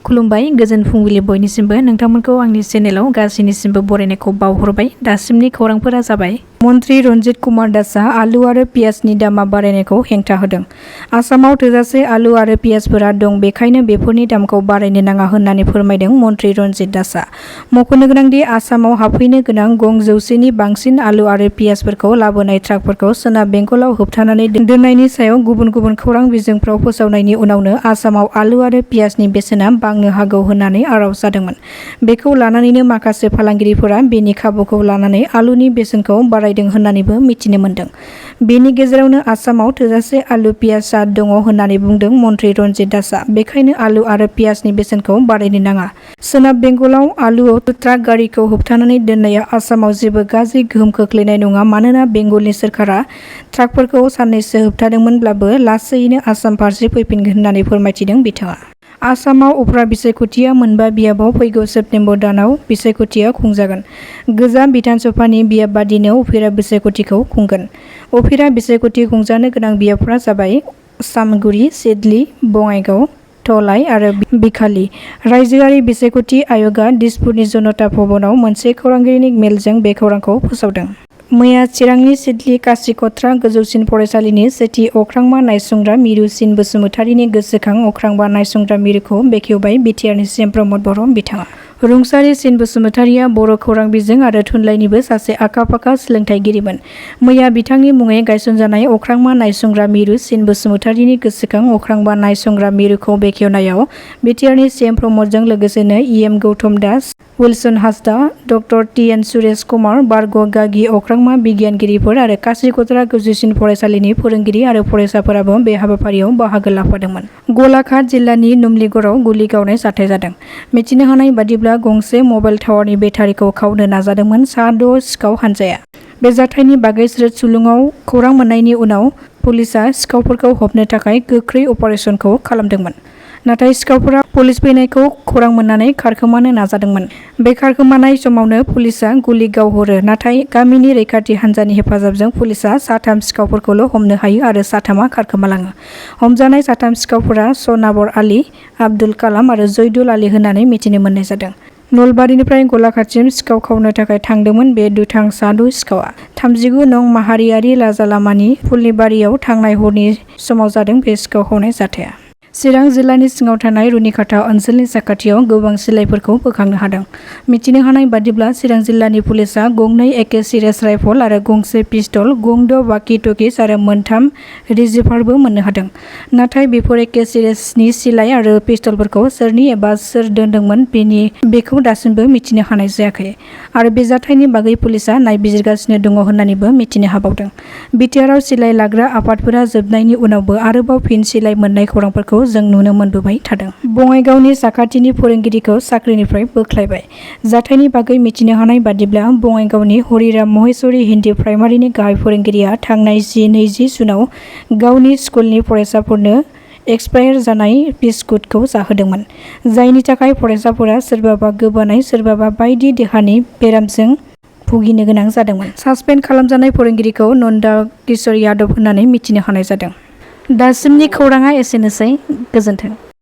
खुलुमबाय गोजोन फुंबिलि बयनिसिमबो नोंथांमोनखौ आंनि चेनेलाव गासैनिसिमबो बरायनायखौ बावहरबाय। दासिमनि खौरांफोरा जाबाय। मन्त्रि रन्जित कुमार दासआ आलु आरो पियाजनि दामा बारायनायखौ हेंथा होदों। आसामाव थोजासे आलु आरो पियाजफोरा दं, बेखायनो बेफोरनि दामखौ बारायनो नाङा होननानै फोरमायदों मन्त्रि रन्जित दासआ। मख'नो गोनांदि आसामाव हाबफैनो गोनां 200नि बांसिन आलु आरो पियाजफोरखौ लाबोनाय ट्राकफोरखौ सोनाब बेंगलाव होबथानानै दोननायनि सायाव गुबुन गुबुन खौरां बिजोंफ्राव फोसावनायनि उनावनो आसामाव आलु आरो पियाजनि बेसेना बांनो हागौ होननानै आराव जादोंमोन। बेखौ लानानैनो माखासे फालांगिरिफोरा बेनि खाबुखौ लानानै आलुनि बेसेनखौ बारायदों होननानैबो मिथिनो मोन्दों। बेनि गेजेरावनो आसामाव थोजासे आलु पियाजआ दङ होननानै बुंदों मन्त्रि रन्जित दासआ। बेखायनो आलु आरो पियाजनि बेसेनखौ बारायनो नाङा। सोनाब बेंगलाव आलुआव ट्राक गारिखौ होबथानानै दोननाया आसामाव जेबो गाज्रि गोहोम खोख्लैनाय नङा, मानोना बेंगलनि सोरखारा ट्राकफोरखौ साननैसो होबथादोंमोनब्लाबो लासैनो आसाम फारसे फैफिनगोन होननानै फोरमायथिदों बिथाङा। आसामाव उफ्रा बिसायख'थिया मोनबा बियाबाव फैगौ सेप्तेम्बर दानाव बिसायख'थिया खुंजागोन। गोजाम बिधान सभानि बियाब बादिनो उफेरा बिसायख'थिखौ खुंगोन। उफेरा बिसायख'थि खुंजानो गोनां बियाबफोरा जाबाय सामगुरि, सिडली, बङाइगाव, धलाई आरो बिखाली। रायजोआरि बिसायख'थि आय'गआ दिसपुरनि जनता भवनाव मोनसे खौरांगिरिनि मेलजों बे खौरांखौ फोसावदों। मैया चिरांनि सिडली कासिकट्रा गोजौसिन फरायसालिनि सेथि अख्रांमा नायसंग्रा मिरु सिन बसुमतारीनि गोसोखां अख्रांमा नायसंग्रा मिरुखौ बेखेवबाय बिटिआरनि सिएम प्रमद बर' बिथाङा। रुंसारि सिन बसुमतारीया बर' खौरां बिजों आरो थुनलाइनिबो सासे आखा-फाखा सोलोंथाइगिरिमोन। मैया बिथांनि मुङै गायसनजानाय अख्रांमा नायसंग्रा मिरु सिन बसुमतारीनि गोसोखां अख्रांमा नायसंग्रा मिरुखौ बेखेवनायाव बिटिआरनि सिएम प्रमदजों लोगोसेनो EM Gautam Das, Wilson Hansda, doctor TN Suresh Kumar, बारग' गागि अख्रांमा बिगियानगिरिफोर आरो कासिकट्रा गोजौसिन फरायसालिनि फोरोंगिरि आरो फरायसाफोराबो बे हाबाफारियाव बाहागो लाफादोंमोन। गलाघाट जिल्लानि नुमलीगड़आव गुलि गावनाय जाथाय जादों। मिथिनो हानाय बादिब्ला गंसे मबाइल टावारनि बेटारिखौ खावनो नाजादोंमोन सा 6 सिखाव हानजाया। बे जाथायनि बागै स्रोद सुलुङाव खौरां मोननायनि उनाव पुलिसआ सिखावफोरखौ हमनो थाखाय गोख्रै अपारेसनखौ खालामदोंमोन। नाथाय सिखावफोरा पुलिस फैनायखौ खौरां मोननानै खारखोमानो नाजादोंमोन। बे खारखोमानाय समावनो पुलिसआ गुलि गावहरो, नाथाय गामिनि रैखाथि हान्जानि हेफाजाबजों पुलिसआ साथाम सिखावफोरखौल' हमनो हायो आरो साथामा खारखोमालाङो। हमजानाय साथाम सिखावफोरा सनाबर आली, आब्दुल कालाम आरो जैदुल आली होननानै मिथिनो मोननाय जादों। नलबारिनिफ्राय गलाघाटसिम सिखाव खावनो थाखाय थांदोंमोन बे दुथां सादु सिखावआ। 39 नं माहारियारि राजालामानि फुलनिबारियाव थांनाय हरनि समाव जादों बे सिखाव खावनाय जाथाया। चिरां जिल्लानि सिङाव थानाय रुनिखाता ओनसोलनि साखाथियाव गोबां सिलाइफोरखौ बोखांनो हादों। मिथिनो हानाय बादिब्ला चिरां जिल्लानि पुलिसआ 2 एके सिरिस राइफल आरो गंसे पिस्तल, 2 वाकि-टकिज आरो 3 रिजिभारबो मोननो हादों। नाथाय बेफोर एके सिरिसनि सिलाइ आरो पिस्तलफोरखौ सोरनि एबा सोर दोनदोंमोन बेखौ दासिमबो मिथिनो हानाय जायाखै आरो बे जाथायनि बागै पुलिसआ नायबिजिरगासिनो दङ होननानैबो मिथिनो हाबावदों। बिटिआरआव सिलाइ लाग्रा आफादफोरा जोबनायनि उनावबो आरोबाव फिन सिलाइ मोननाय खौरांफोरखौ जों नुनो मोनबोबाय थादों। बङाइगावनि साखाथिनि फोरोंगिरिखौ साख्रिनिफ्राय बोख्लायबाय। जाथायनि बागै मिथिनो हानाय बादिब्ला बङाइगावनि हरिराम महेश्वरी हिन्दी प्राइमारिनि गाहाय फोरोंगिरिया थांनाय 20 जुनाव गावनि स्कुलनि फरायसाफोरनो एक्सपायार जानाय बिस्कुटखौ जाहोदोंमोन, जायनि थाखाय फरायसाफोरा सोरबाबा गोबानाय, सोरबाबा बायदि देहानि बेरामजों भुगिनो गोनां जादोंमोन। सासपेन्ड खालामजानाय फोरोंगिरिखौ नन्दा किशोर यादव होननानै मिथिनो हानाय जादों। दासिमनि खौराङा एसेनोसै। गोजोन्थों।